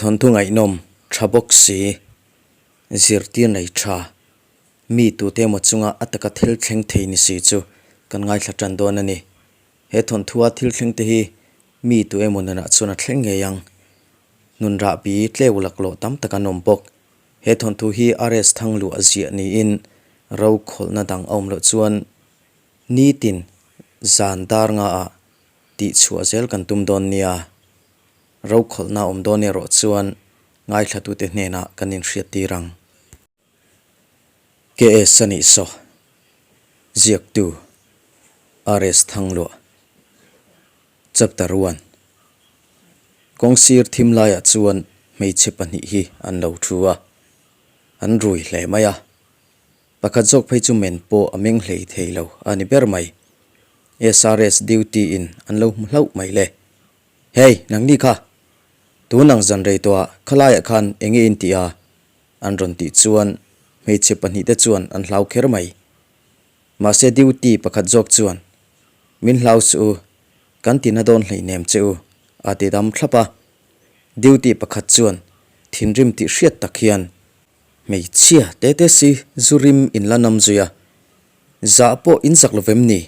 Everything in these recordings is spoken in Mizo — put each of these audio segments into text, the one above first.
Thawnthu ngaihnawm tha bawk si, zirtir nei tha, mi tute emaw chunga a taka thil thleng thei ni si chu kan ngaithla tan dawn a ni. He thawnthua thil thleng te hi mi tu emaw nunah chuan a thleng ngei ang. Nun rahbi tleu laklawh tam tak an awm bawk. He thawnthu hi RS Thangluah ziah niin ro khawlhna dang a awm loh chuan nitin zan dar nga ah tih chhuah zel kan tum dawn nia. Rokhawlhna awm dawn erawh chuan ngaithlatute hnenah kan inhriattir ang. KS a nih saw. Ziaktu, RS Thangluah. Chapter One. Kawngsir thim laiah chuan hmeichhe pahnih hi an lo thu a, an rui hle mai a. Pakhat zawk phei chu men pawh a meng hlei thei lo a ni ber mai. SRS duty in an lo hmu hlauh mai le. Hey, nangni kha! Tun ang zan rei tawhah khalaiah khan eng nge in tih a? An rawn tih chuan hmeichhe pahnihte chuan an hlau kher mai. Mahse duty pakhat zawk chuan, Min hlau suh u, kan ti na dawn hleinem che u, a ti dam thlap a. Duty pakhat chuan thinrim tih hriat tak hian, Hmeichhia te te si zu rim in la nam zui a, zah pawh in zak lo vem ni?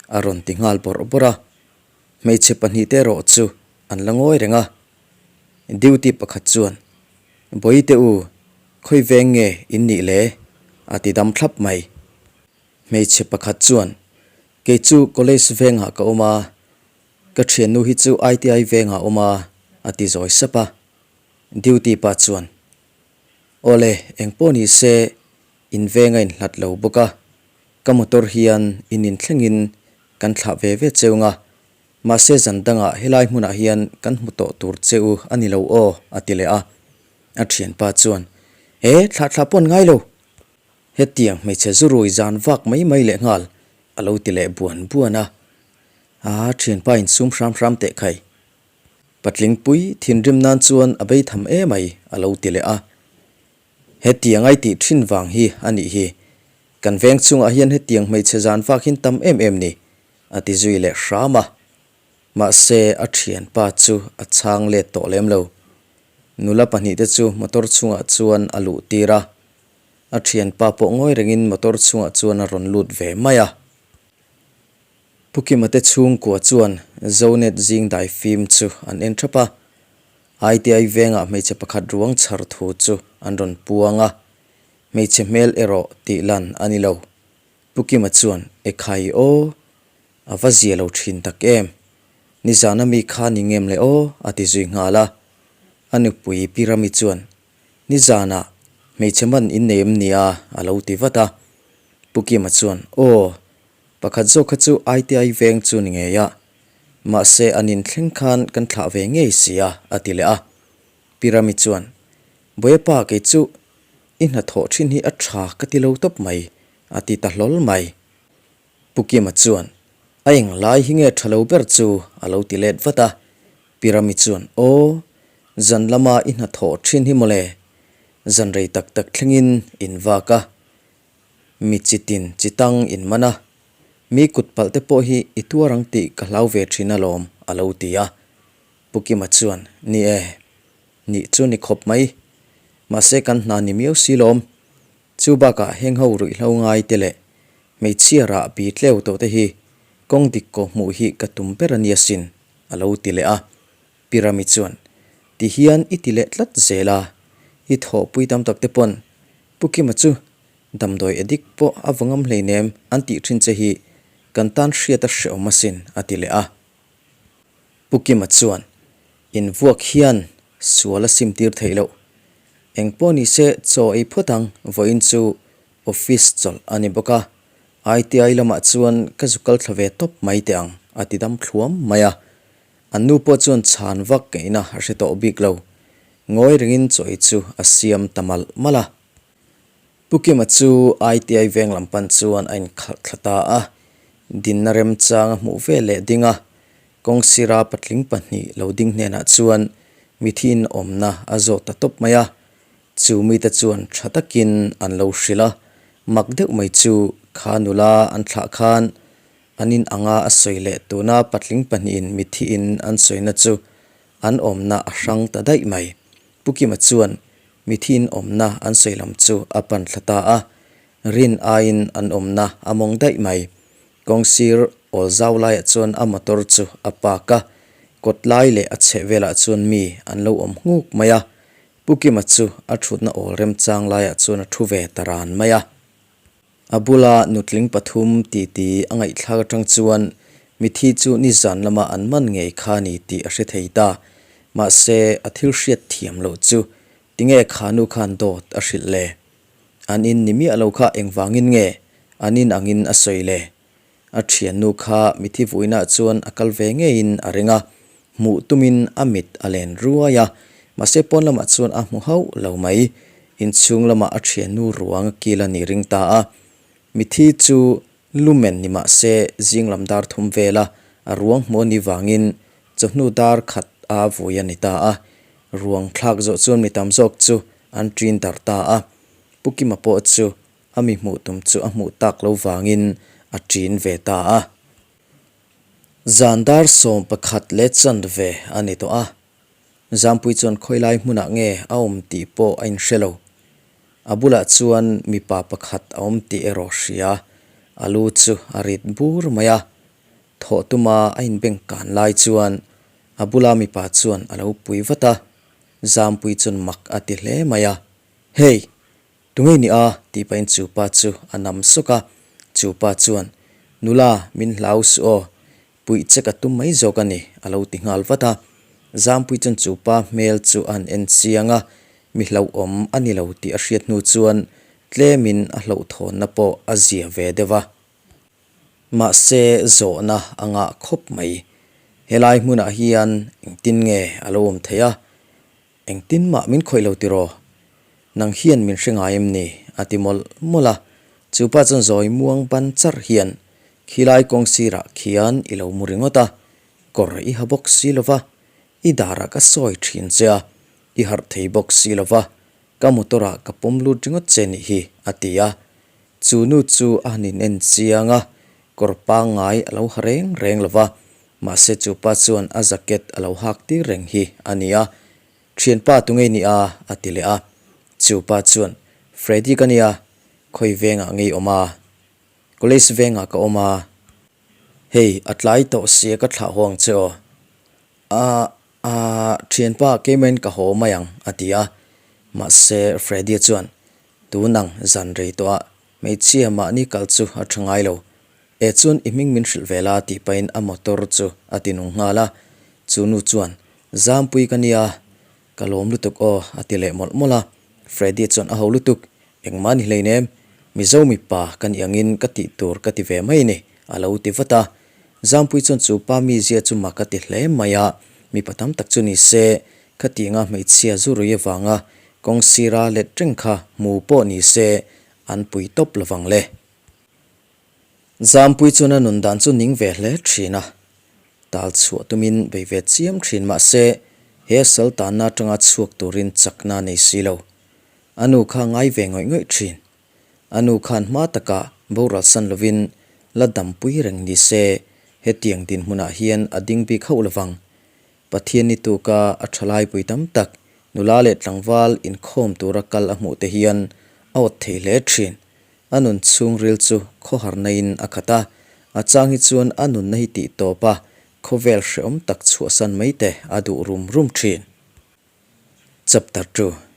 a rawn ti nghal bawrh bawrh a. Hmeichhe pahnihte erawh chu an la ngawi reng a. Duty pakhat chuan, Bawihte u, khawi veng nge in nih le? a ti dam thlap mai. Hmeichhe pakhat chuan, Kei chu college vengah ka awm a, ka thiannu hi chu ITI vengah a awm a, a ti zawi sap a. Duty pa chuan, Awle, engpawh ni se, in veng a inhlat lo bawk a, Ka motor hian in inthlengin kan thlah ve ve cheu nga, mahse zan dangah helai hmunah hian kan hmu tawh tur che u a ni lo aw, a ti leh a. A thianpa chuan, He, thlah thlah pawn ngai lo! Hetiang hmeichhe zurui zan vak mai mai leh nghal, a lo ti leh buan buan a. A thianpa insum hram hram teh khai. Patling pui thinrim nan chuan a bei tham emai, a lo ti leh a. Hetiang ai tih thin vang hi a nih hi. Kan veng chungah hian hetiang hmeichhe zan vak hin tam em em ni, a ti zui leh hram a. Mahse, a thianpa chu a chhang let tawh lem lo. Nula pahnihte chu motor chungah chuan a luh tir a. A thianpa pawh ngawi rengin motor chungah chuan a rawn lut ve mai a. Pu Kima te chhungkua chuan Zonet zing dai fim chu an en thap a. ITI vengah hmeichhe pakhat ruang chhar thu chu an rawn puang a, hmeichhe hmel erawh tih lan a ni lo. Pu Kima chuan, Ekhai aw, a va zia lo thin tak em? Nizana mi kha ni ngem le aw, a ti zui nghal a. A nupui Pi Rami chuan, Nizanah hmeichhe man in nei em nia? a lo ti vat a. Pu Kima chuan, Aw, pakhat zawk kha chu ITI veng chu ni ngei a, Mahse an inthleng khan kan thlah ve ngei si a, a ti leh a. Pi Rami chuan, Bawiapa kei chu i hnathawh thin hi a tha ka ti lo tawp mai, a ti ta hlawl mai. Pu Kima chuan, A eng lai hi nge tha lo ber chu? a lo ti let vat a. Pi Rami chuan, Aw, zan lama i hnathawh thin hi mawle, zan rei tak tak thlengin in vak a, mi chitin chitang in man a, Mi kut palh te pawh hi i tuar ang tih ka hlau ve thin alawm, a lo ti a. Pu Kima chuan, Ni e, nih chu ni khawp mai. Mahse kan hna ni miau si lawm. Chu bakah heng ho ruihhlo ngai te leh hmeichhia rah bi tleu tawh te hi kawng dik kawh hmuh hi ka tum ber a nia sin, a lo ti leh a. Pi Rami chuan, Ti hian i ti leh tlat zel a, i thawhpui tam tak te pawn Pu Kima chu Damdawi addict pawh a va ngam hleinem an tih thin che hi kan tan hriat a hreawm asin a ti leh a. Pu Kima chuan, Invuak hian sual a simtir theih loh. Eng pawh ni se chaw ei phawt ang, vawiin chu office chawlh a ni bawk a, ITI lamah chuan ka zu kal thla ve tawp mai teh ang a ti dam thluam mai a. An nu pawh chuan chhan vak ngeihna a hre tawh bik lo. Ngawi rengin chaw ei chu a siam ta malh malh a. Pu Kima chu ITI veng lam pan chuan a inkhalh thla ta a, dinna remchang a hmuh ve leh ding a, kawng sira patling pahnih lo ding hnenah chuan mithiin awmna a zawt ta tawp mai a, chu mite chuan tha takin an lo hrilh a, mak deuh mai chu kha nula an thlah khan an in anga a sawi leh tuna patling pahnihin mithiin an sawina chu an awmna a hrang ta daih mai. Pu Kima chuan mithi in awmna an sawi lam chu a pan thla ta a, rin aiin an awmna a mawng daih mai. Kawng sir awl zau laiah chuan a motor chu a park a, kawt lai leh a chheh velah chuan mi an lo awm nghuk mai a. Pu Kima chu a thutna awl remchang laiah chuan a thu ve ta ran mai a. A bula nutling pathum titi a ngaihthlak atang chuan mithi chu nizan lama an man ngei kha ni tih a hre thei ta. Mahse, a thil hriat thiam loh chu tinge kha nu khan dawt a hrilh le? An in ni miah lo kha engvangin nge an in angin a sawi le? A thiannu kha mithi vuinah chuan a kal ve ngeiin a ring a, hmuh tumin a mit a len ruai a, mahse pawn lamah chuan a hmu hauh lo mai. Inchhung lamah a thiannu ruang a kil a ni ring ta a. Mithi chu lumen ni mahse zing lam dar thum vela a ruang hmuh a nih vangin chawhnu dar khat a vui a ni ta a. Ruang thlak zawh chuan mi tam zawk chu an ṭin dar ta a. Pu Kima pawh chu A mi hmuh tum chu a hmuh tak lo vangin a ṭin ve ta a. Zan dar 11 leh chanve a ni tawh a. Zampui chuan khawilai hmunah nge a awm tih pawh a inhre lo. A bulah chuan mipa pakhat a awm tih erawh hria. A lu chu a rit bur mai a. Thawh tuma a inbeng kan lai chuan a bula mipa chuan a lo pui vat a. Zampui chuan mak a ti hle mai a. Hey! Tunge ni a? tih pahin chu pa chu a nam sawk a. Chu pa chuan, Nula, min hlau suh aw. Puih che ka tum mai zawk a ni, a lo ti nghal vat a. Zampui chuan chu pa hmel chu a han en chiang a, mi hlauhawm a ni lo tih a hriat hnu chuan tlemin a hlauhthawnna pawh a zia ve deuh a. Mahse, zawhna a ngah khawp mai. Helai hmunah hian engtin nge a lo awm theih a? Engtin mah min khawih lo tiraw? Nang hian min hre ngai em ni? a ti mawlh mawlh a. Chu pa chuan zawi muang ban charh hian, Khilai kawng sirah khian i lo mu ringawt a, kawr i ha bawk si lo va, i darah ka sawi thin che a, i harh thei bawk si lo va, ka motor ah ka pawm lut ringawt che nih hi, a ti a. Chu nu chu a han in en chiang a, kawr pangngai a lo ha reng reng lo va, Mahse chu pa chuan a jacket a lo hak tir reng hi a ni a, Thianpa tunge ni a? a ti leh a. Chu pa chuan, Freddy ka nia, khawi vengah ngei awm a? College vengah ka awm a. Hei, a tlai tawh sia ka thlah haw ang che aw. A, a, thianpa keimahin ka haw mai ang a ti a. Mahse Freddy chuan, Tunang zan rei tawh a, hmeichhia mahni kal chu a tha ngai lo. E chuan i hming min hrilh ve la tih pahin a motor chu a ti nung nghal a, chu nu chuan, Zampui ka nia, ka lawm lutuk aw a ti leh mawlh mawlh a, Freddy chuan a ho lutuk, engmah ni hleinem, Mizo mipa ka nih angin ka tih tur ka ti ve mai ni a lo ti vat a, Zampui chuan chu pa mizia chu mak a ti hle mai a, mipa tam tak chu ni se, khatianga hmeichhia zu rui avanga kawng sira let reng kha hmu pawh ni se an pui tawp lovang le. Zampui chuan a nun dan chu ning ve hle thin a, tal chhuah tumin bei ve chiam thin mah se he sal tanna atanga chhuak turin chakna a nei si lo. A nu kha ngai ve ngawih ngawih thin. A nu khan hma takah boral san lovin la dampui reng ni se hetiang dinhmunah hian a ding bik hauh lovang. Pathian ni tuka a thalai pui tam tak nula leh tlangval inkhawm tura kal a hmuh te hian a awt thei hle thin. A nun chhungril chu khawharna-in a khat a, a chang hi chuan a nunna hi tih tawp a, khawvel hrehawm tak chhuahsan mai te a duh rum rum thin. Chapter ii.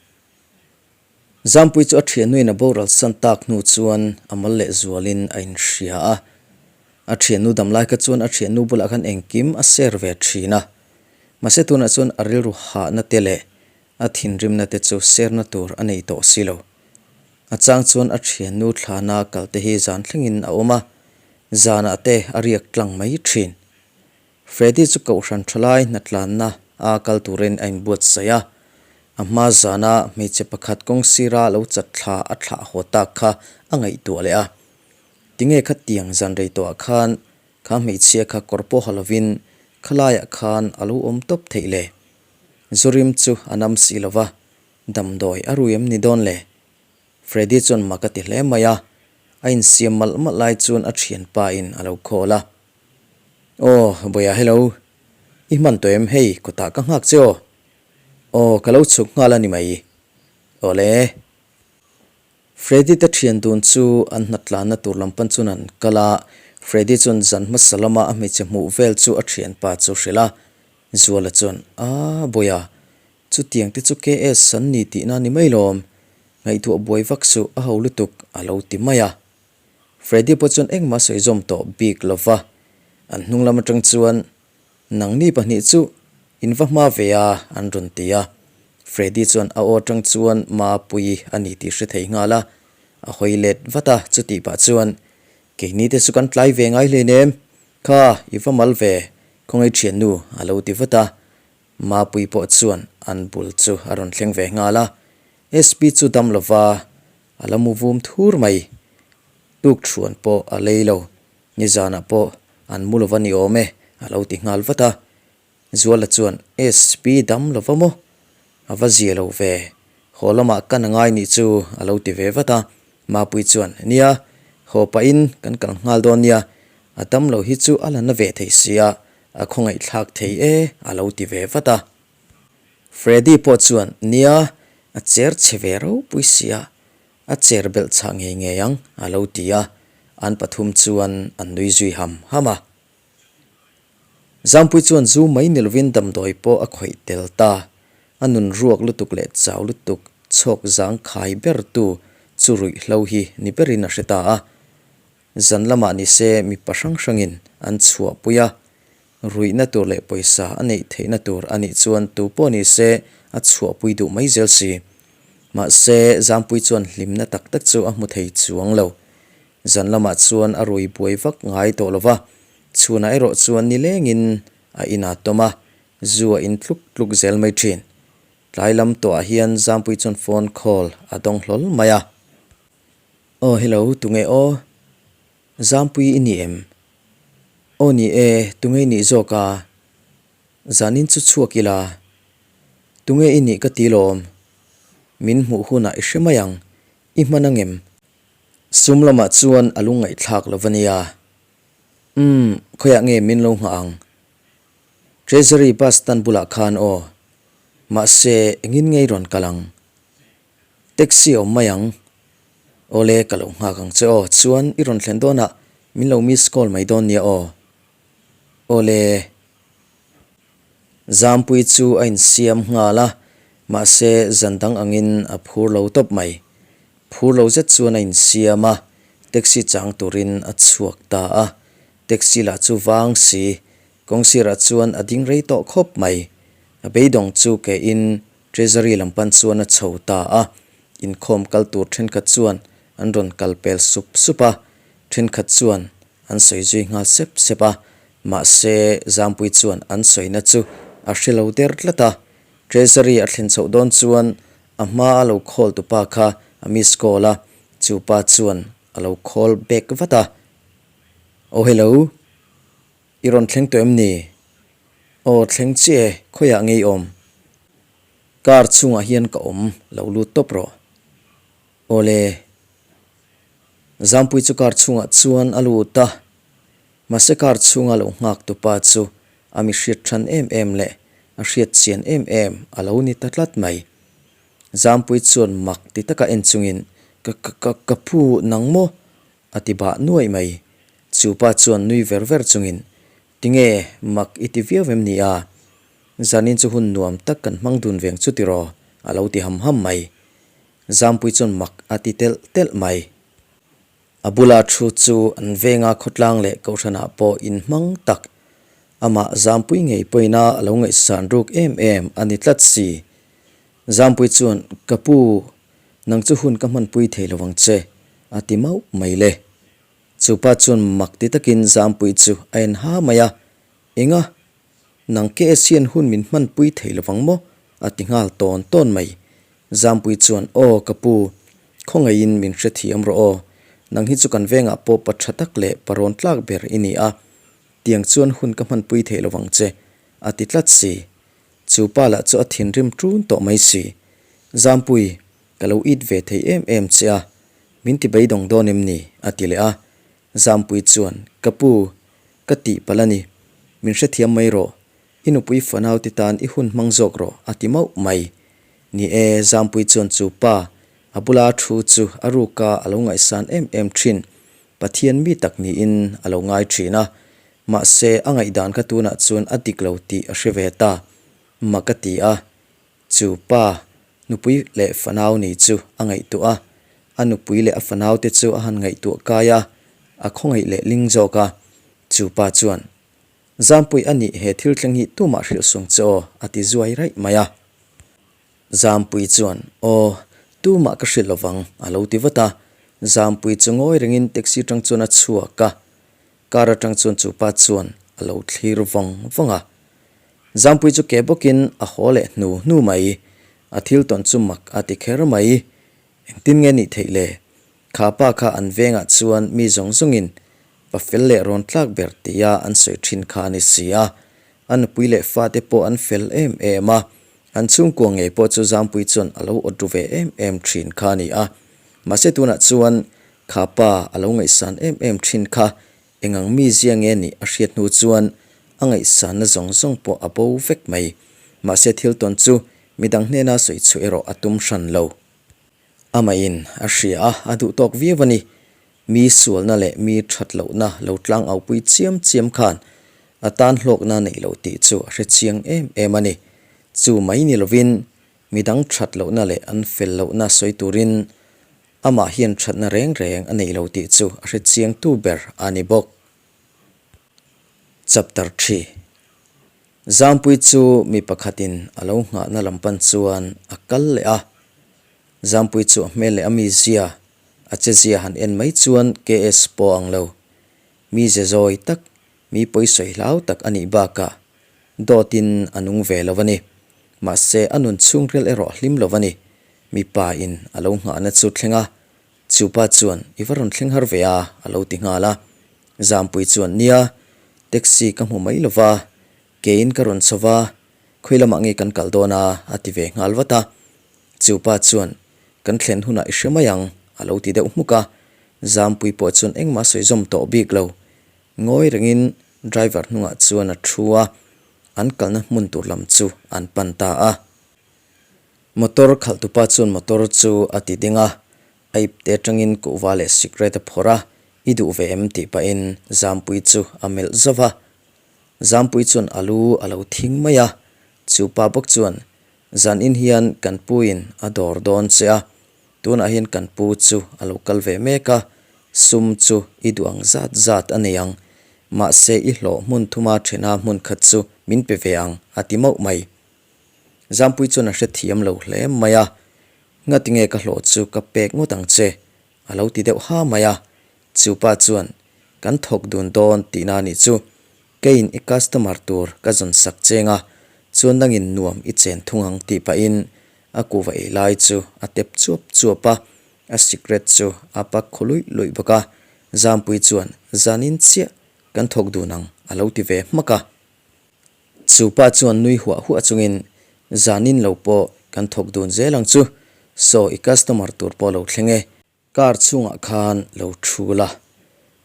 Zampui chu a thiannuin a boral san tak hnu chuan a mal leh zualin a inhria a. A thiannu dam lai kha chuan a thiannu bulah khan engkim a share ve thin a. Mahse tunah chuan a rilru hahna te leh a thinrimna te chu share na tur a nei tawh si lo. A chang chuan a thiannu thlana kal te hi zan thlengin a awm a, zanah te a riak tlang mai thin. Freddy chu kohhran thalai hnatlanna a kal turin a inbuatsaih a, a hma zana hmeichhe pakhat kawng sira lo chat thla a thlah haw tak kha a ngaihtuah leh a. Tinge khatiang zan rei tawhah khan kha hmeichhia kha kawr pawh ha lovin khalaiah khan a lo awm tawp theih le? Zurim chu a nam si lova, Damdawi a rui em ni dawn le? Freddy chuan mak a ti hle mai a, a insiam malh malh lai chuan a thianpa in a lo call a. Aw, Bawia hello. I hman tawh em hei kawtah ka nghak che aw. Aw, ka lo chhuk nghal a ni mai. Awle. Freddy te thian dun chu an hnatlanna tur lam pan chuan an kal a, Freddy chuan zan hmasa lama a hmeichhe hmuh vel chu a thianpa chu hrilh a. Zuala chuan, Aa, Bawiha, chutiang te chu KS an ni tihna ni mai lawm. Ngaihtuah buai vak suh, a ho lutuk, a lo ti mai a. Freddy pawh chuan engmah sawi zawm tawh bik lo va, an hnung lam atang chuan, Nangni pahnih chu in va hma ve a, an rawn ti a. Freddy chuan a aw atang chuan Mapuii a ni tih hre thei nghal a, a hawi let vat a, chutih pah chuan, Keini te chu kan tlai ve ngai hleinem, kha i va mal ve, khawngaih thiannu, a lo ti vat a. Mapuii pawh chuan an bul chu a rawn thleng ve nghal a, SP chu dam lova A la mu vum thur mai. Tuk thuan pawh a lei lo. Nizanah pawh an mu lova ni awm e, a lo ti nghal vat a. Zuala chuan, SP dam lova maw? A va zia lo ve. Haw lamah kan a ngai nih chu, a lo ti ve vat a. Mapui chuan, Nia, haw pahin kan kal nghal dawn nia. A dam lo hi chu a la na ve thei sia, a khawngaihthlak thei e, a lo ti ve vat a. Freddy pawh chuan, Nia, a cher chhe ve ropui sia, a cher belh chhah ngei ngei ang, a lo ti a, an pathum chuan an nui zui ham ham a. Zampui chuan zu mai ni lovin damdawi pawh a khawih tel ta, a nun ruak lutuk leh chau lutuk chhawk zang khai bertu chu ruihhlo hi ni berin a hre ta a. Zan lamah ni se mipa hrang hrangin an chhuahpui a, ruihna tur leh pawisa a neih theihna tur a nih chuan tu pawh ni se a chhuahpui duh mai zel si. Mahse, Zampui chuan hlimna tak tak chu a hmu thei chuang lo. Zan lamah chuan a rui buai vak ngai tawh lo va, chhunah erawh chuan nilengin a inah tawm a, zu a in tluk tluk zel mai thin. Tlai lam tawhah hian Zampui chuan phone call a dawng hlawl mai a. Aw hello, tunge aw? Zampui i ni em? Aw ni e, tunge i nih zawk a? Zanin chu chhuak ila. Tunge i nih ka ti lawm. Min hmuh hunah i hre mai ang, i hman angem? Sum lamah chuan a lungngaihthlak lo va nia. Umm, khawiah nge min lo nghah ang? Treasury bus stand bulah khan aw. Mahse, engin nge i rawn kal ang? Taxi awm mai ang. Awle ka lo nghak ang che aw, chuan i rawn thlen dawnah min lo miss call mai dawn nia aw. Awle. Zampui chu a insiam nghal a, mahse zan dang angin a phur lo tawp mai. Phur lo zet chuan a insiam a, taxi chang turin a chhuak ta a. Taxi lah chu vang si, kawngsirah chuan a ding rei tawh khawp mai. A beidawng chu kein Treasury lam pan chuan a chho ta a, inkhawm kal tur thenkhat chuan an rawn kal pel sup sup a, thenkhat chuan an sawi zui nghal sep sep a, mahse Zampui chuan an sawina chu a hre lo der tlat a, Treasury a thlen chhoh dawn chuan a hma a lo call tu pa kha a miss call a, chu pa chuan a lo call back vat a, Aw hello. I rawn thleng tawh em ni? Aw thleng chiah e, khawiah nge i awm? Car chhungah hian ka awm, lo lut tawp rawh. Awle. Zampui chu car chhungah chuan a lut a, mahse car chhunga lo nghak tu pa chu a mi hriat than em em leh a hriat chian em em a lo ni ta tlat mai. Zampui chuan mak ti taka en chungin, Ka ka ka ka pu nang maw? A ti bah nuaih mai. Chu pa chuan nui ver ver chungin, Tinge, mak i ti viau em ni a? Zanin chu hun nuam tak kan hmang dun veng chu tiraw? A lo ti ham ham mai. Zampui chuan mak a ti telh telh mai. A bula thu chu an venga khawtlang leh kohhranah pawh inhmang tak, amah Zampui ngei pawina a lo ngaihsan ruk em em a ni tlat si. Zampui chuan, Ka pu, Nang chu hun ka hmanpui thei lo ang che, a ti mauh mai le. Chu pa chuan mak ti takin Zampui chu a en ha mai a, Enga? Nang KS hian hun min hmanpui thei lo vang maw? a ti nghal tawn tawn mai. Zampui chuan, Aw ka pu, khawngaihin min hrethiam rawh aw. Nang hi chu kan vengah pawh pa tha tak leh pa rawn tlak ber i ni a, tiang chuan hun ka hmanpui thei lo vang che, a ti tlat si. Chu pa lah chu a thinrim ṭun tawh mai si. Zampui, ka lo it ve thei em em che a, min ti beidawng dawn em ni? a ti leh a. Zampui chuan, Ka pu, ka tih palh a ni. Min hrethiam mai rawh. I nupui fanau te tan i hun hmang zawk rawh, a ti mauh mai. Ni e, Zampui chuan chu pa, a bula thu chu a ruka a lo ngaihsan em em thin. Pathian mi tak niin a lo ngai thin a. Mahse, a ngaihdan kha tunah chuan a dik lo tih a hre ve ta. Mak a ti a. Chu pa, nupui leh fanau ni chu a ngaihtuah a. A nupui leh a fanaute chu a han ngaihtuah kai a, a khawngaih leh ling zawk a. Chu pa chuan, Zampui a nih he thil thleng hi tumah hrilh sung che aw, a ti zuai raih mai a. Zampui chuan, Aw, tumah ka hrilh lovang, a lo ti vat a. Zampui chu ngawi rengin taxi tang chuan a chhuak a. Car atang chuan chu pa chuan a lo thlir vawng vawng a. Zampui chu ke bawkin a haw leh hnu hnu mai. A thil tawn chu mak a ti kher mai. Engtin nge nih theih le? Kha pa kha an vengah chuan mi zawng zawngin pa fel leh rawn tlak ber tia an sawi thin kha a ni si a. A nupui leh fate pawh an fel em em a, an chhungkua ngei pawh chu Zampui chuan a lo awt ru ve em em thin kha a ni a. Mahse tunah chuan kha pa a lo ngaihsan em em thin kha engang mi zia nge nih a hriat hnu chuan a ngaihsanna zawng zawng pawh a bo vek mai. Mahse thil tawn chu midang hnena sawi chhuah erawh a tum hran lo. Amahin a hria a, a duh tawk viau a ni. Mi sualna leh mi that lohna lo tlang aupui chiam chiam khan a tan hlawkna neih loh tih chu a hre chiang em em a ni. Chu mai ni lovin midang that lohna leh an fel lohna sawi turin amah hian thatna reng reng a neih lo tih chu a hre chiang tu ber a ni bawk. Chapter xii. Zampui chu mi pakhatin a lo nghahna lam pan chuan a kal leh a. Zampui chu a hmel leh a mizia, a chezia han en mai chuan KS pawh ang lo. Mize zawi tak, mi pawisawi hlau tak a nih bakah dawtin a nung ve lo a ni. Mahse a nun chhungril erawh a hlim lo a ni. Mipa in a lo nghahna chu thleng a, Chupa chuan, I va rawn thleng har ve a, a lo ti nghal a. Zampui chuan, Nia, taxi ka hmu mai lo va, keiin ka rawn chho va, khawi lamah nge kan kal dawn a? a ti ve nghal vat a. Chupa chuan, Kan thlen hunah i hre mai ang, a lo ti deuh hmuk a. Zampui pawh chuan engmah sawi zawm tawh bik lo. Ngawi rengin driver hnungah chuan a thu a, an kalna hmun tur lam chu an pan ta a. Motor khalhtupa chuan motor chu a ti ding a, a ipte atangin kuhva leh sikret a phawrh a, i duh ve em tih pahin Zampui chu a melh zauh a. Zampui chuan a lu a lo thing mai a, chu pa bawk chuan, Zanin hian kan puin a dawr dawn che a, tunah hian kan pu chu a lo kal ve mek a, sum chu i duh ang zat zat a nei ang, mahse i hlawh hmun thuma thena hmun khat chu min pe ve ang a ti mauh mai. Zampui chuan a hrethiam lo hle mai a, Ngatinge ka hlawh chu ka pek ngawt ang che? a lo ti deuh ha mai a. Chupa chuan, Kan thawk dun dawn tihna a nih chu. Keiin i customer tur ka zawn sak cheng a, chuan nangin nuam i chen thung ang tih pahin a kuva ei lai chu a tep chuap chuap a, a sikret chu a pak khaw luih luih bawk a. Zampui chuan, Zanin chiah kan thawk dun ang a lo ti ve hmak a. Chu pa chuan nui huah huah chungin, Zanin lo pawh kan thawk dun zel ang chu, saw i customer tur pawh lo thleng e. Car chhungah khan lo thu la,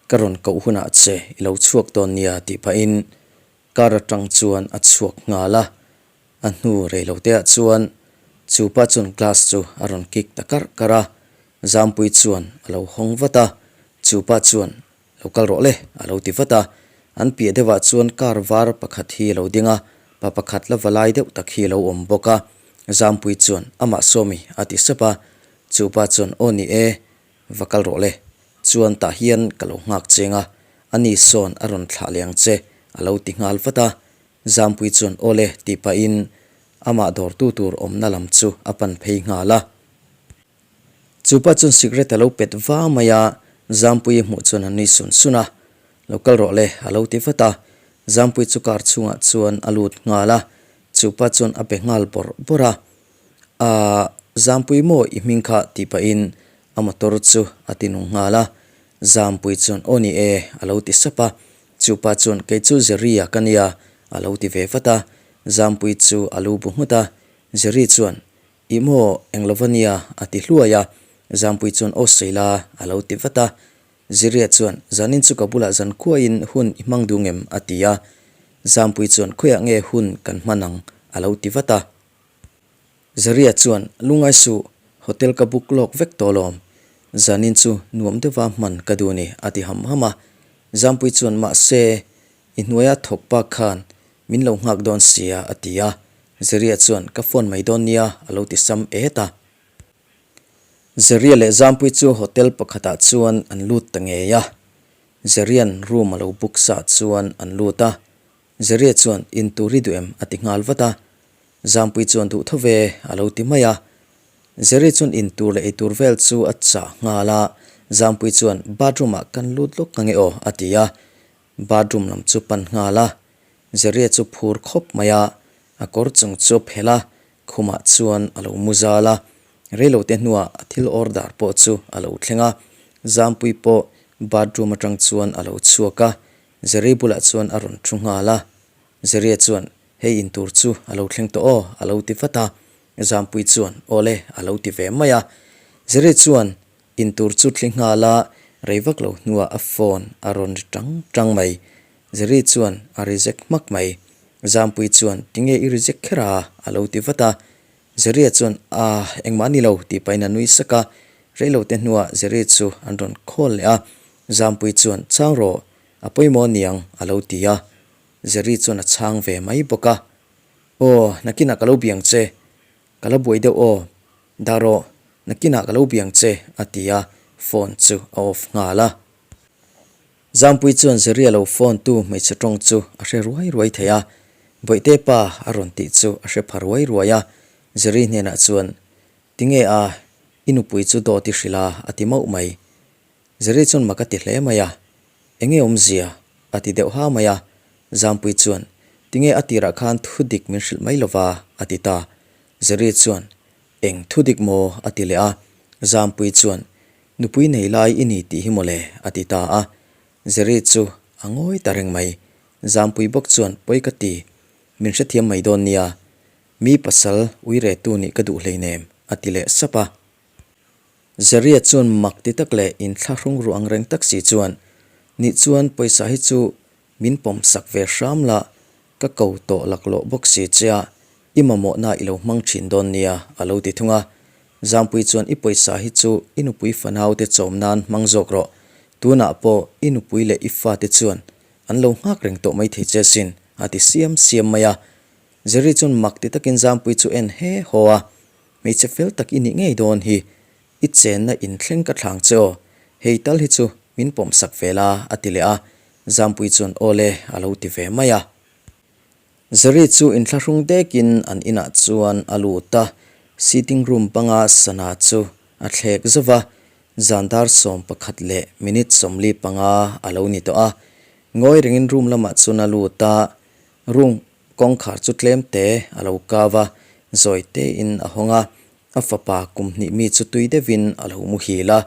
ka rawn koh hunah che i lo chhuak dawn nia tih pahin car atang chuan a chhuak nghal a. A hnu reiloteah chuan chu pa chuan glass chu a rawn kik ta karh karh a, Zampui chuan a lo hawng vat a, chu pa chuan Lo kal rawh le, a lo ti vat a. An piah deuhah chuan car var pakhat hi a lo ding a, pa pakhat la va lai deuh tak hi a lo awm bawk a. Zampui chuan, Amah Sawmi, a ti sap a. Chu pa chuan, Aw ni e, va kal rawh le. Chuan tah hian ka lo nghak cheng a, ani sawn a rawn thlah leh ang che, a lo ti nghal vat a. Zampui chuan, Aw le, tih pahin amah dawrtu tur awmna lam chu a pan phei nghal a. Chu pa chuan cigarette a lo pet va mai a, Zampuii hmuh chuan a nui sun sun a. Lo kal rawh le, a lo ti vat a. Zampuii chu car chhungah chuan a lut nghal a, chu pa chuan a be nghal bawrh bawrh a. Aah, Zampuii maw i hming kha tih pahin a motor chu a ti nung nghal a. Zampuii chuan aw ni e, a lo ti sap a. Chu pa chuan kei chu Jerry-a ka nia, a lo ti ve vat a. Zampuii chu a lu bu nghut a. Jerry chuan Ih maw, eng lova nia, a ti hluai a. Zampui chuan aw sawi la, a lo ti vat a. Ziria chuan, Zanin chu ka bulah zan khuaiin hun i hmang dung em? a ti a. Zampui chuan khawiah nge hun kan hman ang a lo ti vat a. Zaria chuan, Lungai suh, hotel ka book lawk vek tawh lawm. Zanin chu nuam deuha hman ka duh ni, a ti ham ham a. Zampui chuan, Mahse, i hnuaia thawk pak khan min lo nghak dawn sia, a ti a. Zaria chuan, Ka phone mai dawn nia, a lo ti sam et a. Zaria leh Zampui chu hotel pakhatah chuan an lut ta ngei a. Zarian room a lo book sa chuan an lut a. Zaria chuan, In tur i duh em? a ti nghal vat a. Zampui chuan duh tho ve a lo ti mai a. Jerry chuan in tur leh eitur vel chu a chah nghal a, Zampui chuan bathroom ah kan lut lawk ange aw a ti a, bathroom lam chu pan nghal a. Jerry chu phur khawp mai a, a kawr chung chu a phelh a, khumah chuan a lo mu zal a. Reilote hnuah a thil order pawh chu a lo thleng a, Zampui pawh bathroom atang chuan a lo chhuak a, Jerry bulah chuan a rawn thu nghal a. Jerry chuan Hei in tur chu a lo thleng tawh aw, a lo ti vat a. Zampui chuan, Aw le, a lo ti ve mai a. Jerry chuan in tur chu thli nghal a, rei vak lo hnuah a phone a rawn ri tang tang mai. Jerry chuan a reject hmak mai. Zampui chuan, Tinge i reject kher a? a lo ti vat a. Jerry-a chuan, Aah, engmah a ni lo, tih pahin a nui sak a. Reilote hnuah Jerry chu an rawn call leh a. Zampui chuan, Chang rawh, a pawimawh aniang, a lo ti a. Jerry chuan a chhang ve mai bawk a. Aw, nakinah ka lo biang che. Ka la buai deuh aw. Dah rawh, nakinah ka lo biang che, a ti a, phone chu a off nghal a. Zampui chuan Jerry a lo phone tu hmeichhe tawng chu a hre ruai ruai thei a. Bawihte pa a rawn tih chu a hre pha ruai ruai a. Jerry hnenah chuan, Tinge a, i nupui chu dawt i hrilh a, a ti mauh mai. Jerry chuan mak a ti hle mai a, Enge awmzia? a ti deuh ha mai a, Zampui chuan, Tinge a tirah khan thu dik min hrilh mai lova? a ti ta. Jerry chuan, Eng thu dik maw? a ti leh a, Zampui chuan, Nupui nei lai i ni tih hi mawle? a ti ta a. Jerry chu a ngawi ta reng mai. Zampui bawk chuan, Pawi ka ti, min hrethiam mai dawn nia. Mi pasal uiretu nih ka duh hleinem, a ti leh sap a. Zeria chuan mak ti tak leh inthlahrung ru ang reng tak si chuan, Nih chuan pawisa hi chu min pawm sak ve hram la, ka ko tawh laklawh bawk si che a, i mamawhna i lo hmang thin dawn nia, a lo ti thung a. Zampui chuan i pawisa hi chu i nupui fanaute chawm nan hmang zawk rawh, tunah pawh i nupui leh i fate chuan an lo nghak reng tawh maithei che sin, a ti siam siam mai a. Zeri chuan mak ti takin Zampui chu en he haw a, Hmeichhe fel tak i nih ngei dawn hi, i chenna inthleng ka thlang che aw, hei tal hi chu min pawm sak ve la, a ti leh a, Zampui chuan aw le a lo ti ve mai a. Zari chu inthlahrung dekin an inah chuan a lut a, sitting room banga sana chu a thlek zauh va, zan dar 11 leh minute 45 a lo ni tawh a, ngawi rengin room lamah chuan a lut a, room Kawngkhar chu tlem te a lo kau a, zawi tein a hawng a, a fapa kum hnih mi chu tui deuhin a lo muhil a,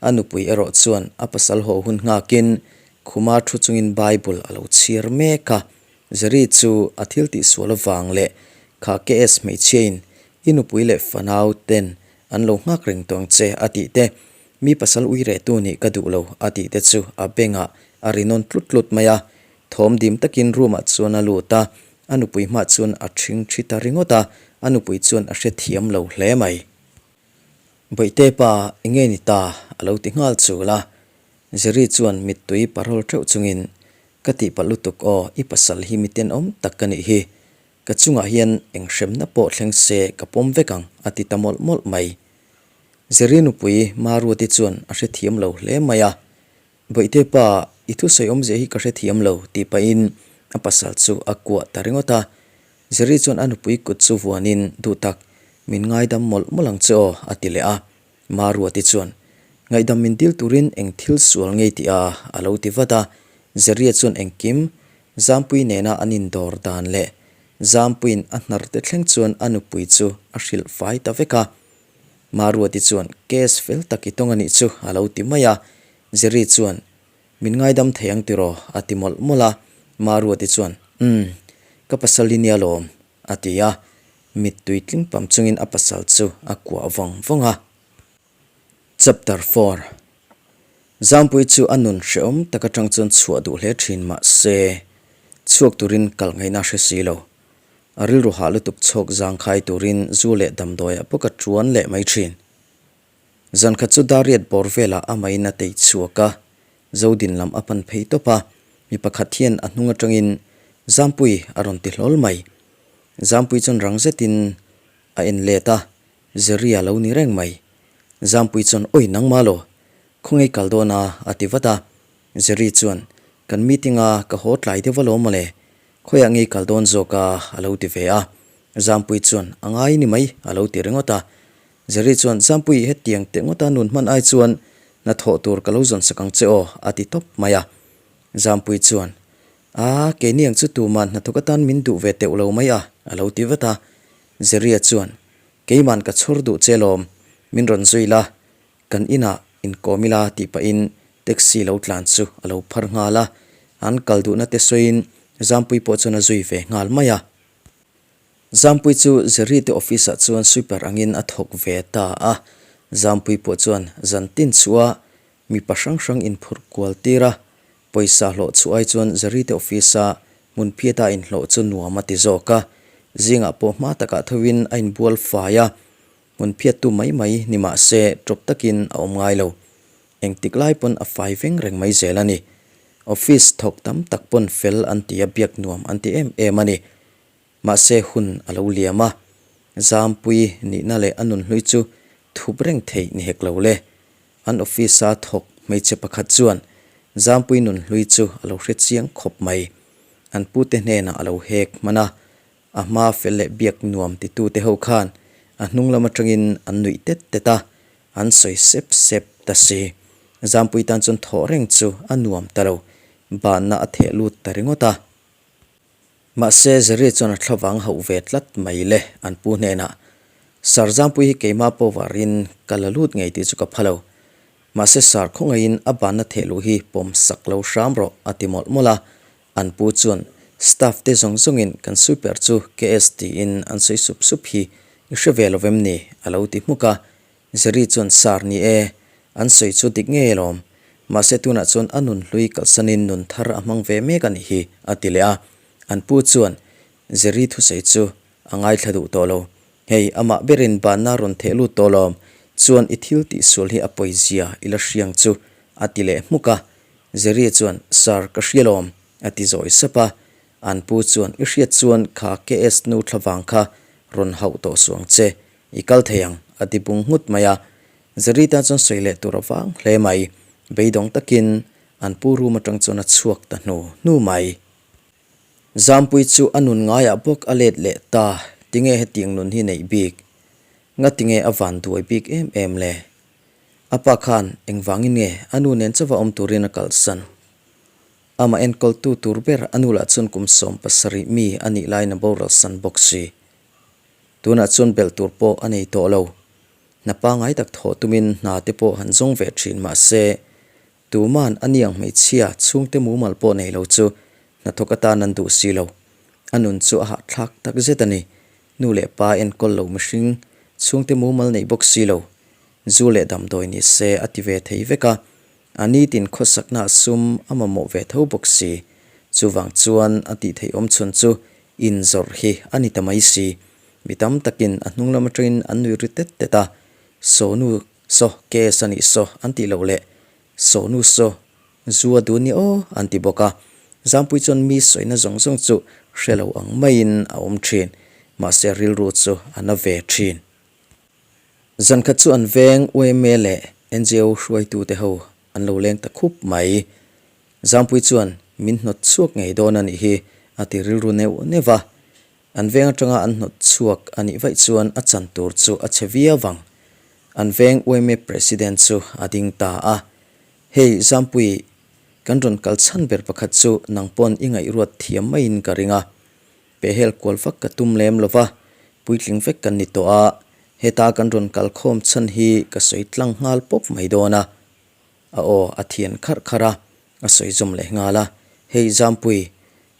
a nupui erawh chuan a pasal haw hun nghakin khuma thu chungin Bible a lo chhiar mek a. Jerry chu a thil tihsual avang leh kha KS hmeichhiain i nupui leh fanau ten an lo nghak reng tawng che a tih te, mi pasal ui rehtu nih ka duh lo a tih te chu a bengah a ri nawn tlut tlut mai a, Thawm dim takin room ah chuan a lut a, a nupui hmah chuan a ṭhing ṭhi ta ringawt a, a nupui chuan a hrethiam lo hle mai. Bawihte pa, enge ni ta? a lo ti nghal chul a. Jerry chuan mittui parawl ṭeuh chungin, Ka tihpalh lutuk aw, i pasal hi mi tenawm tak ka nih hi. Ka chungah hian eng hremna pawh thleng se ka pawm vek ang, a ti ta mawlh mawlh mai. Jerry nupui Maruati chuan a hrethiam lo hle mai a, Bawihte pa, i thusawi awmzia hi ka hrethiam lo, tih pahin a pasal chu a kuah ta ringawt a. Jerry chuan a nupui kut chu vuanin, Duh tak, min ngaidam mawlh mawlh ang che aw, a ti leh a. Maruati chuan, Ngaihdam min dil turin eng thil sual ngei tih a, a lo ti vat a. Jerry-a chuan engkim, Zampui nena an indawr dan leh Zampuiin a hnar te thleng chuan a nupui chu a hrilh fai ta vek a. Maruati chuan, Case fel tak i tawng a nih chu, a lo ti mai a. Jerry chuan, Min ngaidam thei ang tiraw? a ti mawlh mawlh a. Maruati chuan, Umm, ka pasal i nia lawm, a ti a. Mittui tling pam chungin a pasal chu a kuah vawng vawng a. Chapter 4 Zampui chu a nun hrehawm tak atang chuan chhuah duh hle thin mah se. Chhuak turin kal ngaihna hre si lo. A rilru hah lutuk chhawk zangkhai turin zu leh damdawiah bawk a tuan leh mai thin. Zan khat chu Dariat bawr velah amahin a tei chhuak a, Zodin lam a pan phei tawp a, mi pakhat hian a hnung atangin Zampui a rawn ti hlawl mai. Zampui chuan rang zetin a en let a, Jerry a lo ni reng mai. Zampui chuan Awi nangmah lo, khawngaih kal dawn a a ti vat a. Jerry chuan Kan meeting a, ka haw tlai deuh alawm mawle, khawiah ngei kal dawn zawk a a lo ti ve a. Zampui chuan A ngai ni mai a lo ti ringawt a. Jerry chuan, Zampui, hetiang teh ngawta nun hman ai chuan hna thawh tur ka lo zawn sak ang che aw, a ti tawp mai a. Zampui chuan, A, keini ang chu tuman hnathawk atan min duh ve teuh lo mai a, a lo ti vat a. Jerry-a chuan, Keiman ka chhawr duh che lawm, min rawn zui la, kan inah inkawm ila tih pahin taxi lo tlan chu a lo phar nghal a. An kal duhna te sawiin Zampui pawh chuan a zui ve nghal mai a. Zampui chu Jerry te office ah chuan sweeper angin a thawk ve ta a, Zampui pawh chuan zan tin chhuah mipa hrang hrang inphurh kual tir a, pawisa hlawh chhuah ai chuan Jerry te office a hmun phiat a inhlawh chu nuam a ti zawk a, zingah pawh hma takah tho in a inbual fai a, hmun phiattu mai mai ni mah se tawp takin a awm ngai lo. Engtik lai pawn a fai veng reng mai zel a ni. Office thawk tam tak pawn fel an ti a biak nuam an ti em em a ni. Mahse hun a lo liam a, Zampui nihna leh a nunhlui chu thup reng theih ni hek lo le. An office-a thawk hmeichhe pakhat chuan Zampui nunhlui chu a lo hre chiang khawp mai. An pute hnenah a lo hek hman a, a hma fel leh biak nuam titute ho khan a hnung lam atangin an nuih tet tet a, an sawi sep sep ta si. Zampui tan chuan thawh reng chu a nuam ta lo, banna a theh lut ta ringawt a. Mahse, Jerry chuan a thlavang hauh ve tlat mai le, an pu hnenah. Sir Zampui hi keimah pawh varin ka la lut ngei tih chu ka pha lo. Mahse, Sir khawngaihin a banna theh luh hi pawm sak lo hram rawh, a ti mawlh mawlh a. An pu chuan, Staff te zawng zawngin kan sweeper chu KS tiin an sawi sup sup hi i hre ve lo vem ni? a lo ti hmuk a. Jerry chuan Sir ni e, an sawi chu dik ngei alawm. Mahse tunah chuan a nun hlui kalsanin nun thar a hmang ve mek a nih hi, a ti leh a. An pu chuan Jerry thusawi chu a ngaithla duh tawh lo. Hei, amah berin banna rawn theh lut tawh lawm, chuan i thil tihsual hi a pawizia i la hriang chu, a ti leh hmuk a. Jerry chuan Sir, ka hria lawm, a ti zawi sap a. An pu chuan I hriat chuan kha KS nu thlavang kha rawn hauh tawh suang che, I kal thei ang, a ti bung nghut mai a. Zarita chuan sawi leh tur a vang hle mai. Beidawng takin an pu room atang chuan a chhuak ta hnu hnu mai. Zampui chu a nun ngaiah bawk a let leh ta, tinge hetiang nun hi neih bik? Ngatinge a van duai bik em em le? A pa khan engvangin nge a nu nen chauha awm turin a kalsan? Amah enkawltu tur ber a nu lah chuan kum 17 mi a nih laiin a boralsan bawk si. Tunah chuan belh tur pawh a nei tawh lo. Hna pangngai tak thawh tumin hna te pawh han zawng ve thin mah se, tuman a niang hmeichhia chhungte mumal pawh nei lo chu hnathawk atan an duh si lo. A nun chu a hahthlak tak zet a ni. Nu leh pa enkawl lo mihring chhungte mumal neih bawk si lo. Zu leh damdawi ni se a ti ve thei vek a, A nitin khawsakna sum a mamawh ve tho bawk si. Chuvang chuan a tih theih awm chhun chu inzawrh hi a ni ta mai si. Mi tam takin a hnung lam atangin an nui ri tet tet a, Sawnu saw case a nih saw an tih loh leh Sawnu saw zu a dun ni aw an ti bawk a. Zampui chuan mi sawina zawng zawng chu hre lo ang maiin a awm thin. Mahse rilru chu a na ve thin. Zankhat chu an veng yma leh ngo hruaitute ho an lo leng ta khup mai. Zampui chuan min hnawt chhuak ngei dawn a nih hi a ti rilru neuh neuh va. An veng atanga an hnawt chhuak a nih vaih chuan a chan tur chu a chhe viau vang. An veng yma president chu a ding ta a. Hei Zampui, kan rawn kal chhan ber pakhat chu nang pawn i ngaihruat thiam maiin ka ring a. Pehhel kual vak ka tum lem lo va, puitling vek kan ni tawh a, heta kan rawn kal khawm chhan hi ka sawi tlang nghal pawp mai dawn a. A aw a thian kharh kharh a, a sawi zawm leh nghal a, Hei Zampui,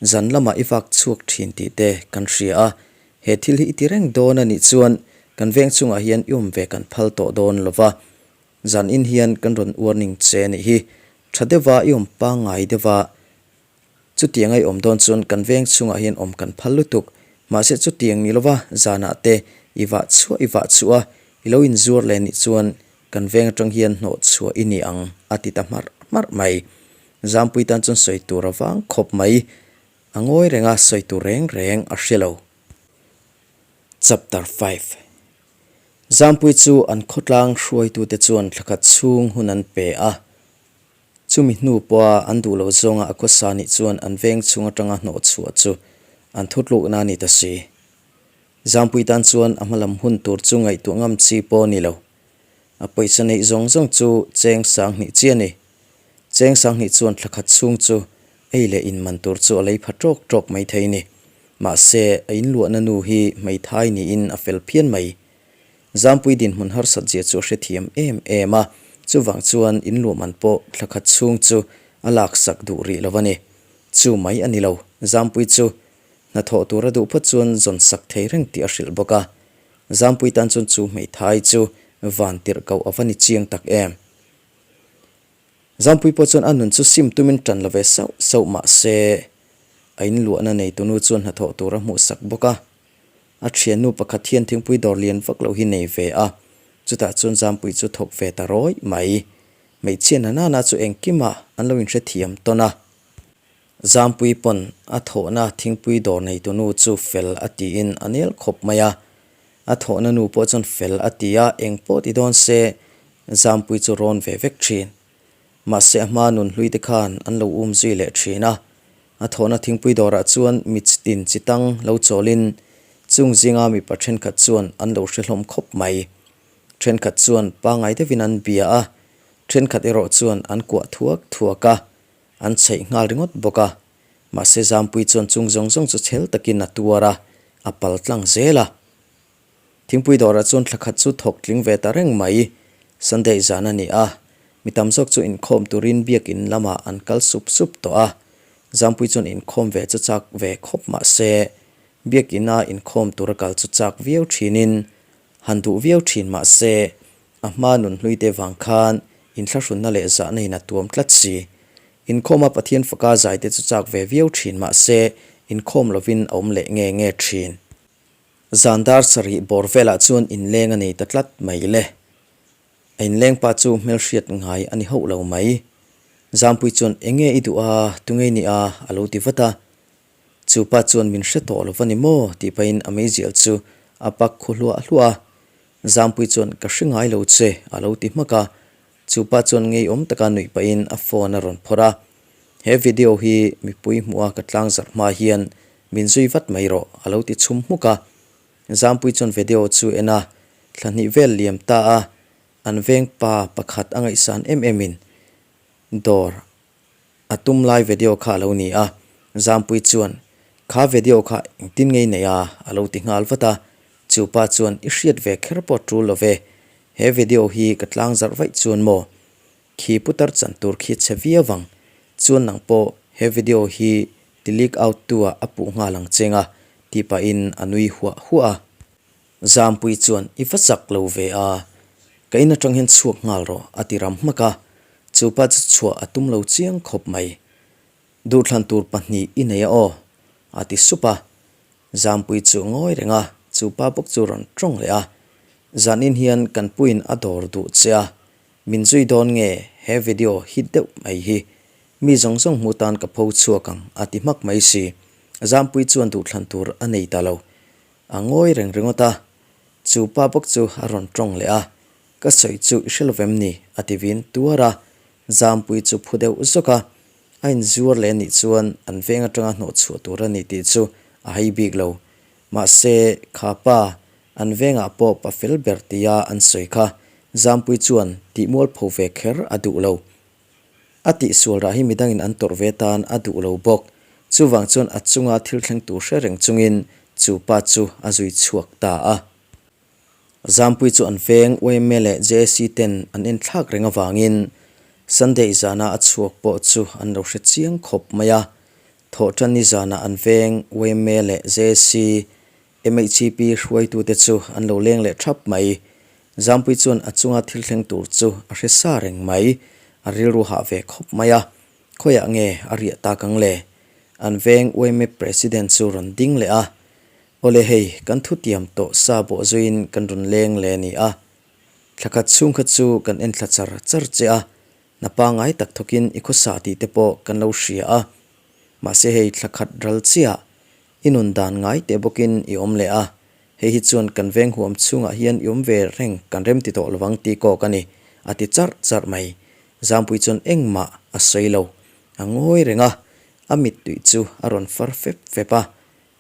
zan lamah i vak chhuak thin tih te kan hria a, he thil hi i ti reng dawn a nih chuan kan veng chungah hian i awm ve kan phal tawh dawn lo va, zan in hian kan rawn warning che a nih hi, tha deuha i awm pangngai deuha. Chutiang a i awm dawn chuan kan veng chhungah hian awm kan phal lutuk. Mahse chutiang ni lova zanah te i vah chhuah i vah chhuah a, i lo inzuar leh nih chuan kan veng atang hian hnawh chhuah i ni ang a ti ta hmarh hmarh mai. Zampui tan chuan sawi tur a vang khawp mai. A ngawi reng a, sawi tur reng reng a hre lo. Chapter 5. Zampui chu an khawtlang hruaitute chuan thlakhat chhung hun an pe a. Chumi hnu pawha an duh loh zawnga a khawsa nih chuan an veng chhung atanga hnawh chhuah chu an thutlukna a ni ta si. Zampui tan chuan a hmalam hun tur chu ngaihtuah ngam chi pawh a ni lo. A pawisa neih zawng zawng chu cheng sanghnih chi a ni. Cheng sanghnih chuan thlakhat chhung chu ei leh in man tur chu a lei pha tawk tawk mai thei ni. Mahse, a inluahna nu hi hmeithai niin a fel phian mai. Zampui dinhmun harsat zia chu a hrethiam em em a, chuvang chuan inluah man pawh thlakhat chhung chu a laksak duh rih lo a ni. Chu mai a ni lo, Zampui chu hnathawh tur a duh phawt chuan zawn sak thei reng tih a hrilh bawk a. Zampui tan chuan chu hmeithai chu van tirh koh a va ni chiang tak em. Zampui pawh chuan a nun chu sim tumin tan lo ve sauh sauh mah se a inluahna neitunu chuan hnathawh tur a hmuhsak bawk a. A thiannu pakhat hian thingpui dawr lian vak loh hi nei ve a, chutah chuan Zampui chu thawk ve ta rawih mai. Hmeichhia na nana chu engkimah an lo inhrethiam tawn a. Zampui pawn a thawhna thingpui dawr neitunu chu fel a tiin a nel khawp mai a. A thawhna nu pawh chuan fel a ti a, eng pawh ti dawn se Zampui chu rawn ve vek thin. Mahse a hma nun hlui te khan an lo um zui leh thin a. A thawhna thingpui dawrah chuan mi chitin chi tang lo chawlin chung zinga mipa thenkhat chuan an lo hre hlawm khawp mai. Thenkhat chuan pangai deuhin an bia a, thenkhat erawh chuan an kuah thuak thuak a, an chheih nghal ringawt bawk a. Mahse Zampui chuan chung zawng zawng chu chhel takin a tuar a, a pal tlang zel a. Thingpui dawrah chuan thla khat chu thawk tling ve ta reng mai. Sunday zan a ni a, mi tam zawk chu inkhawm turin biakin lamah an kal sup sup tawh a. Zampui chuan inkhawm ve chu chak ve khawp mah se, biakina inkhawm tura kal chu chak viau thinin han duh viau thin mah se, a hma nun hlui te vang khan inthlahrunna leh zahna in a tuam tlat si. Inkhawma Pathian faka zai te chu chak ve viau thin mah se, inkhawm lovin a awm leh nge nge thin. Zan dar sarih bawr velah chuan inleng a nei ta tlat mai le. A inleng pa chu hmelhriat ngai a ni hauh lo mai. Zampui chuan enge i duh a, tunge i nih a? a lo ti vat a. Chu pa chuan min hre tawh lo va ni maw? tih pahin a meizial chu a pak khu hluah hluah a. Zampui chuan ka hre ngai lo che a lo ti hmak a. Chu pa chuan ngeiawm taka nuih pahin a phone a rawn phawrh a. He video hi mipui hmuh a ka tlang zarh hma hian Min zui vat mai rawh, a lo ti chhum hmuk a. Zampui chuan video chu en a, thla hnih vel liam ta a, an veng pa pakhat a ngaihsan em em in dawr a tum lai video kha a lo ni a. Zampui chuan, Kha video kha engtin ngei nei a? a lo ti nghal vat a. Chu pa chuan, I hriat ve kher pawh tul lo ve, he video hi ka tlang zarh vaih chuan maw? Khi putar chan tur khi chhe viau vang. Chuan nang pawh he video hi ti leak out tu ah a puh nghal ang cheng a, tih pahin a nui huah huah a. Zampui chuan i va chak lo ve a, ka in atang hian chhuak nghal rawh a ti ram hmak a, chupa chu chhuah a tum lo chiang khawp mai. Duhthlan tur pahnih i nei a aw, a ti sup a. Zampui chu ngawi reng a, chupa bawk chu rawn tawng leh a. Zanin hian kan puiin a dawr duh che a, Min zui dawn nge he video hit deuh mai hi mi zawng zawng hmu tan ka pho chhuak ang a ti hmak mai si. Zampui chuan duhthlan tur a nei ta lo. A ngawi reng ringawt a, chu pa bawk chu a rawn tawng leh a, ka sawi chu i hre lovem ni a ti vin tuar a, Zampui chu phu deuh zawk a, a inzuar leh anih chuan an veng atanga hnawh chhuah tur a ni tih chu a hai bik lo. Mahse kha pa An vengah pawh pa fel ber tia an sawi kha Zampui chuan tih mualpho ve kher a duh lo. A tihsual rah hi midangin an tawrh ve tan a duh lo bawk. Chuvang chuan a chunga thil thleng tur hre reng chungin chu pa chu a zui chhuak ta a. Zampui chu an veng yma leh JAC ten an enthlak reng avangin Sunday zana a chhuak pawh chu an lo hre chiang khawp mai a. Thawhtanni zana an veng yma leh JAC MHCP hruaitute chu an lo leng leh thap mai. Zampui chuan a chunga thil thleng tur chu a hre sa reng mai. A rilru hah ve khawp mai a, khawiah nge a riah tak ang le? An veng yma President chu rawn ding leh a, Awle hei, kan thutiam tawh sa bawh zuiin kan rawn leng leh a ni a. Thla khat chhung kha chu kan enthla char char che a, hna pangngai tak thawkin i khawsa tih te pawh kan lo hria a. Mahse hei thla khat ral chiah i nun dan ngai teh bawkin i awm leh a, hei hi chuan kan veng huam chhungah hian i awm ve reng kan rem ti tawh lovang tih kawk a ni, a ti charh charh mai. Zampui chuan engmah a sawi lo, a ngawi reng a, a mittui chu a rawn far fep fep a.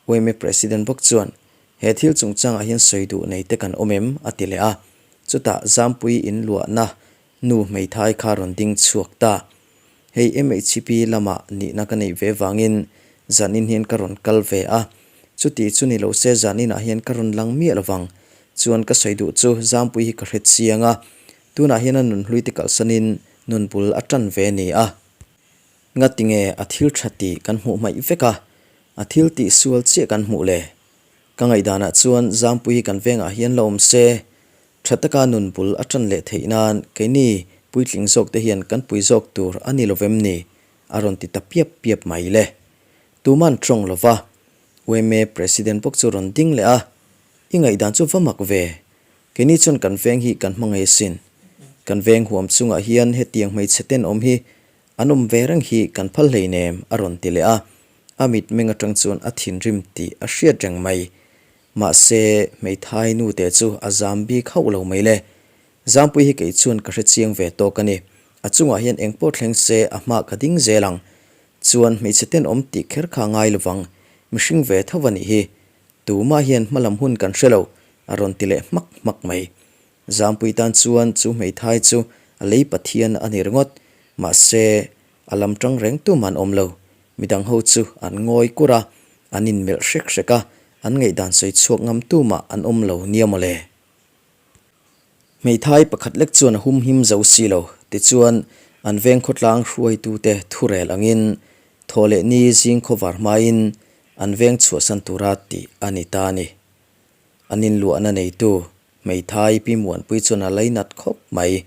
Yma President bawk chuan, He thil chungchangah hian sawi duh nei te kan awm em? a ti leh a. Chutah Zampui inluahna nu hmeithai kha rawn ding chhuak ta. Hei MHP lamah nihna ka neih ve vangin zanin hian ka rawn kal ve a, chuti chu ni lo se zaninah hian ka rawn lang miah lovang. Chuan ka sawi duh chu Zampui hi ka hre chiang a, tunah hian a nunhlui te kalsanin nun bul a tan ve ni a. Ngatinge a thil tha tih kan hmuh hmaih vek a, a thil tih sual chiah kan hmuh le? Ka ngaihdanah chuan Zampui hi kan vengah hian la awm se, Tha taka nun bul a tan leh theih nan keini puitling zawk te hian kan pui zawk tur a ni lovem ni? a rawn ti ta piap piap mai le. Tuman tawng lova yma President bawk chu rawn ding leh a, I ngaihdan chu va mak ve. Keini chuan kan veng hi kan hma ngei asin. Kan veng huam chungah hian hetiang hmeichhe tenawm hi an awm ve reng hi kan phal hleinem a rawn ti leh a, a mitmeng atang chuan a thinrim tih a hriat reng mai. Mahse, hmeithai nute chu a zam bik hauh lo mai le. Zampui hi kei chuan ka hre chiang ve tawk a ni. A chungah hian eng pawh thleng se a hma ka ding zel ang. Chuan hmeichhe tenawm tih kher kha ngai lovang. Mihring ve tho a nih hi. Tumah hian hmalam hun kan hre lo, a rawn ti leh hmak hmak mai. Zampui tan chuan chu hmeithai chu a lei Pathian a ni ringawt. Mahse, a lam tang reng tum an awm lo. Midang ho chu an ngawi kur a, an inmelh hrek hrek a, an ngaihdan sawi chhuak ngam tumah an awm lo nia mawle. Hmeithai pakhat lek chuan a humhim zo si lo, tichuan an veng khawtlang hruaitute thurel angin thaw leh ni zing khawvar hmain an veng chhuahsan tura tih a ni ta a ni. An inluahna neitu Hmeithai Pi Muanpui chuan a lainat khawp mai.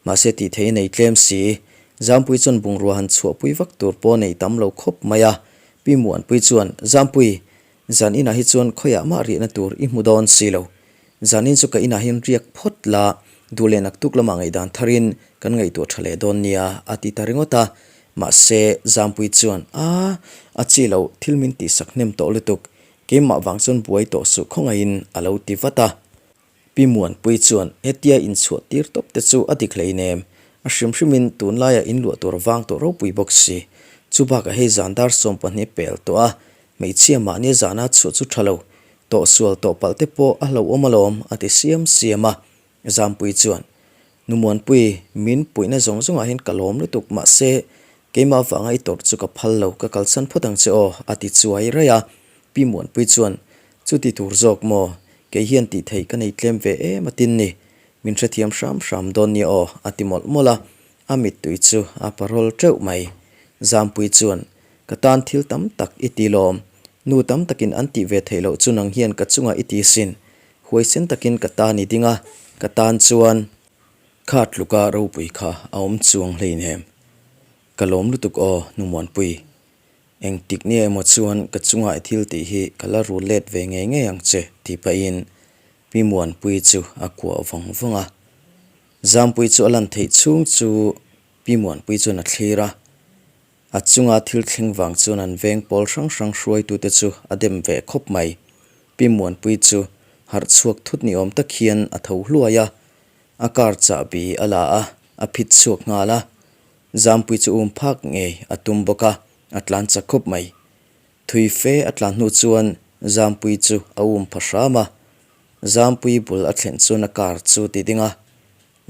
Mahse tih theih a nei tlem si. Zampui chuan bungrua han chhuahpui vak tur pawh a nei tam lo khawp mai a. Pi Muanpui chuan, Zampui, zan inah hi chuan khawiah mah riahna tur i hmu dawn si lo. Zanin chu ka inah hian riak phawt la, duh leh naktuk lamah ngaihdan tharin kan ngaihtuah tha leh dawn nia, a ti ta ringawt a. Mahse, Zampui chuan, A, a chi lo, thil min tihsak hnem tawh lutuk. Keimah vang chuan buai tawh suh khawngaihin a lo ti vat a. Pi Muanpui chuan hetia inchhuah tir tawp te chu a dik hleinem, a hrim hrimin tunlaiah inluah tur vang tawh ropui bawk si. Chu bakah hei zan dar 12 pel tawh a, hmeichhia mahnia zana chhuah chu tha lo, tawh sual tawh palh te pawh a hlauhawm alawm a ti siam siam a. Zampui chuan, Nu Muanpui, min puihna zawng zawngah hian ka lawm lutuk, mahse, keimah vanga i tawrh chu ka phal lo, ka kalsan phawt ang che aw, a ti chuai raih a. Pi Muanpui chuan, Chuti tur zawk maw, kei hian tih theih ka nei tlem ve em a tin ni, min hrethiam hram hram dawn nia aw, a ti mawlh mawlh a, a mittui chu a parawl teuh mai. Zampui chuan, Ka tan thil tam tak i ti lawm, nu tam takin an tih ve theih loh chu nang hian ka chungah i ti sin, Huaisen takin ka tan i ding a, ka tan chuan kha tluka ropui kha a awm chuang hleinem. Ka lawm lutuk aw, Hnuhmuanpui. Engtik nia emaw chuan ka chunga i thil tih hi ka la rul let ve ngei ngei ang che, tih pahin Pi Muanpui chu a kuah vawng vawng a. Zampui chu a lan theih chhung chu Pi Muanpui chuan a thlir a. A chunga thil thleng vang chuan an veng pawl hrang hrang hruaitute chu a dem ve khawp mai. Pi Muanpui chu harh chhuak thut ni awm tak hian a tho hluai a, a car chahbi a la a, a phit chhuak nghal a. Zampui chu um phak ngei a tum bawk a, a tlan chak khawp mai. Thui fe a tlan hnu chuan Zampui chu a um pha hram a. Zampui bul a thlen chuan a car chu ti ding a,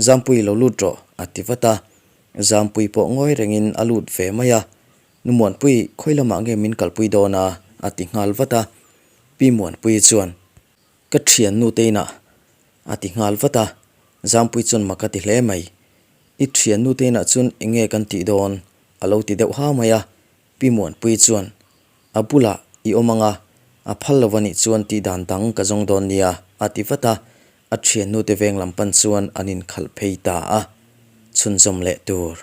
Zampui lo lut rawh, a ti vat a. Zampui pawh ngawi rengin a lut ve mai a. Nu Muanpui, khawi lamah nge min kalpui dawn a? a ti nghal vat a. Pi Muanpui chuan, Ka thian nu te inah, a ti nghal vat a. Zampui chuan mak a ti hle mai. I thian nu te inah chuan eng nge kan tih dawn? a lo ti deuh ha mai a. Pi Muanpui chuan, A bulah i awm ang a, a phal lo a nih chuan tih dan dang ka zawng dawn nia, a ti vat a. A thiannute veng lam pan chuan an inkhalh phei ta a, chhunzawm leh tur.